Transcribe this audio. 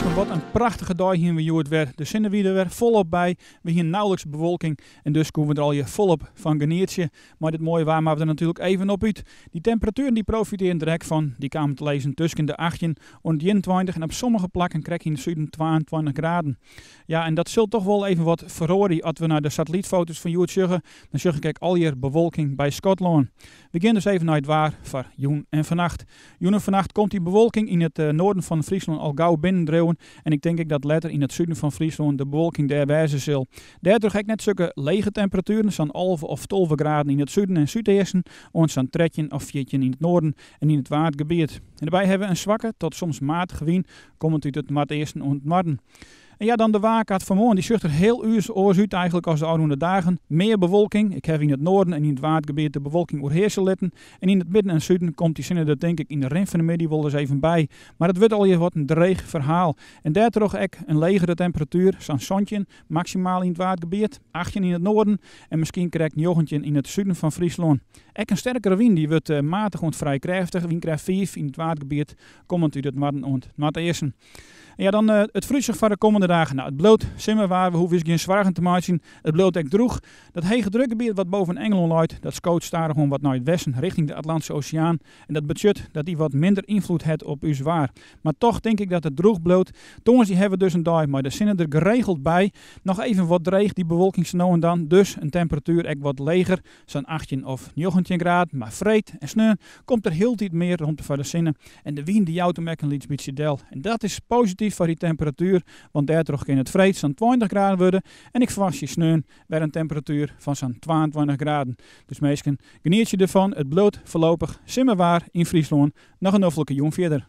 Minsken, wat in prachtige dei hiene we hjoed wer. De sinne wie der wer folop by. We hiene nauwelijks bewolking en dus koene we der allegear folop fan genietsje. Mei dit moaie waar moatte we der natuerlik even op út. Dy temperatueren dy profitearren der ek fan. Dy kamen te lizzen tusken de 18 oant 21 en op sommige plakken krekt yn it suden 22 graden. Ja, en dat sil toch wol even wat feroarje as we nei de satellytfoto's fan hjoed sjogge. Dan sjoch ik ek allegear bewolking by Skotlân. We gean dus even nei it waar foar jûn en fannacht. Jûn en fannacht komt dy bewolking yn it noarden fan Fryslân al gau binnendriuwen en ik tink ek dat letter yn it suden fan Fryslân de bewolking dêr wêze sil. Dêrtroch ek net sukke lege temperatueren, sa'n 11 of 12 graden yn it suden en súdeasten oant sa'n 13 of 14 yn it noarden en yn it Waadgebiet. En derby hawwe we in swakke tot soms matige wyn kommend út it noardeasten oant noarden. En ja, dan de waarkaart fan moarn. Dy sjocht der hiel oars út eigenlik as de ôfrûne dagen. Mear bewolking. Ik haw yn it noarden en yn it Waadgebiet de bewolking oerhearse litten. En yn it midden en suden komt dy sinne der tink ik yn de rin fan de middei wolris even by. Mar it wurdt allegear wat in dreech ferhaal. En dêrtroch ek in legere temperatuer, sa'n 17 maksimaal yn it Waadgebiet, 18 yn it noarden en miskien krekt 19 yn it suden fan Fryslân. Ek in sterkere wyn, dy wurdt matich oant frij krêftich, wynkrêft 5 yn it Waadgebiet, kommend út it noarden oant noardeasten. En ja, dan it foarútsjoch foar de kommende dagen. Nou, it bliuwt simmerwaar, we hoege ús gjin soargen te meitsjen. It bliuwt ek drûch. Dat hege drukgebiet wat boven Engelân leit, dat skoot stadichoan wat nei it westen, richting de Atlantyske Oseaan. En dat betsjut dat dy wat minder ynfloed hat op ús waar. Mar toch tink ik dat it drûch bliuwt. Tongersdei hawwe we dus in dei mei de sinne der geregeld by. Noch even wat dreech, dy bewolking sa no en dan. Dus in temperatuer ek wat leger, sa'n 18 of 19 graden. Mar freed en sneon komt der hieltyd mear romte foar de sinne en de wyn dy jout him ek in lyts bytsje del. En dat is posityf foar dy temperatuer, want dêrtroch kin it freed sa'n 20 graden wurde en ik ferwachtsje sneon wer in temperatuer fan sa'n 22 graden. Dus minsken, genietsje derfan, it bliuwt foarlopich simmerwaar yn Fryslân. Noch in noflike jûn fierder.